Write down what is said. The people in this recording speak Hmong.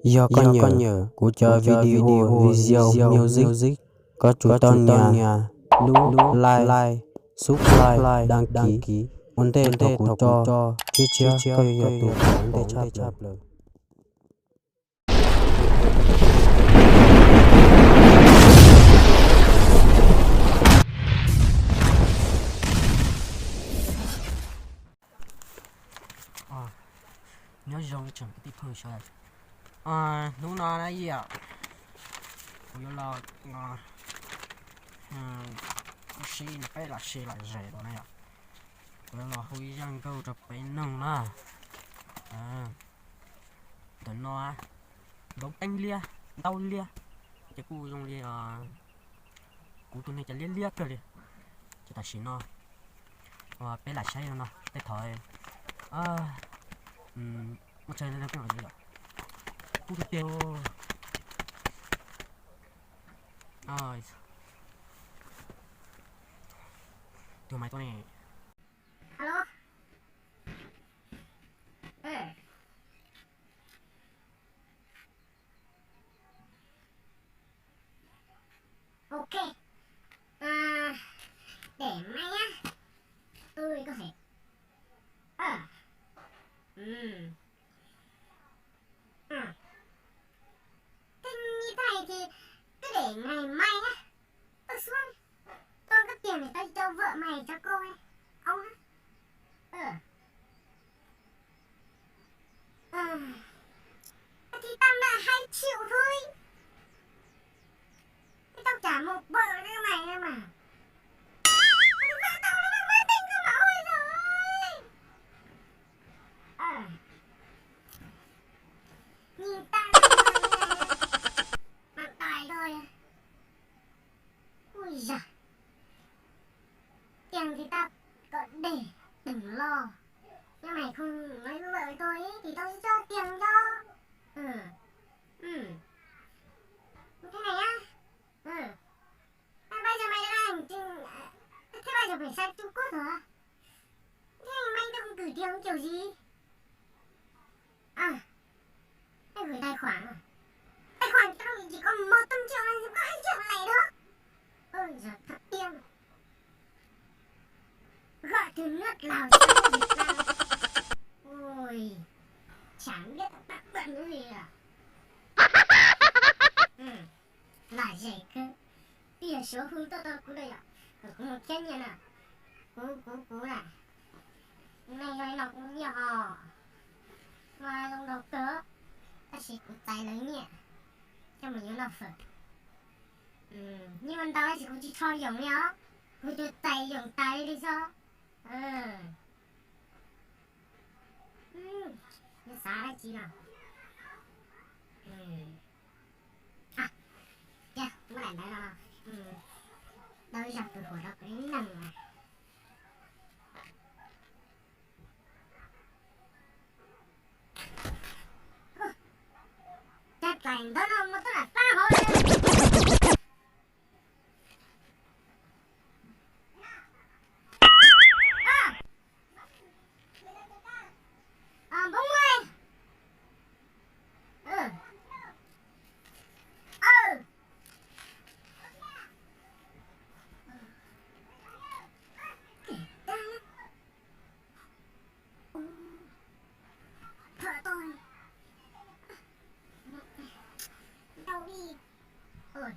Yog koj nyiam kuv cov video, video music, koj tsum tau nias lub like, subscribe, đăng ký ua ntej thaum kuv tso tshiab tshiab, koj yuav yog tus ua ntej tshaj plaws. Nyob zoo tsoom kwv tij phooj ywg sawv daws. Hnub no na yom, kuv yuav los, kuv sib peb los sib los zem los na yom, kuv yuav los hu ib zaj nkauj rau peb mloog na. Ntawm no nploov teeb liab, ntaub liab, ces kuj zoo li kuv tus neeg cov liab liab kawg li. Ces tam sim no peb lam saib no tej thaum muaj tsawg, kub tiag tiag. Tus maiv tuaj ne. Alo. Ok. Để máy nhá. Tôi có thể. Ờ. Ừ. Ờ. Thế như thế này thì cứ để ngày mai nhá. Tôi xuống. Tôi có tiền để tôi cho vợ mày, cho cô ấy. Ông á. Ờ. Ờ. Thì tao nợ hai triệu thôi. Thế tao trả một bợ cho mày em à. Thì vợ tao nó đang mới tin cho máu rồi. Ờ. Nhìn tao như này. Bạn tài thôi. Ui giời. Tiền thì tao có để đừng lo. Nhưng mày không nói với vợ tôi ấy, thì tao sẽ cho tiền cho. Ừ. Ừ. Thế này nhá. Ừ. Thế bây giờ mày đang trên, thế bây giờ phải sang Trung Quốc rồi. Thế mày đang gửi tiền kiểu gì? À, mày gửi tài khoản à? Tài khoản tao chỉ có một trăm triệu này, chỉ có hai triệu này thôi. Ôi giời, thật điên. Gọi từ nước Lào sang Việt Nam. Ôi, chả biết bạn bận cái gì à. Ừ, là gì cơ. Bây giờ số hương tôi tôi cũng đây à. Rồi cũng một千元à. Cũng, cũng, cũng này. Này rồi nó cũng nhiều hò. Mà dùng đầu cơ. Bác sĩ cũng tài lưới nhẹ. Cho mình nhớ nó phở. Ừ, nhưng mà tao bác sĩ cũng chỉ cho dùng nhá. Cũng cho tài dùng tài đi sao. Ừ. Nws xav dab tsi no? Tiag, muab daim ntawv no, tau ib zag kwv huam rau kuv ib leeg na. Cov daim ntawv no muaj tub lam pab hauv. Thợ tôi. Đâu đi. Ôi.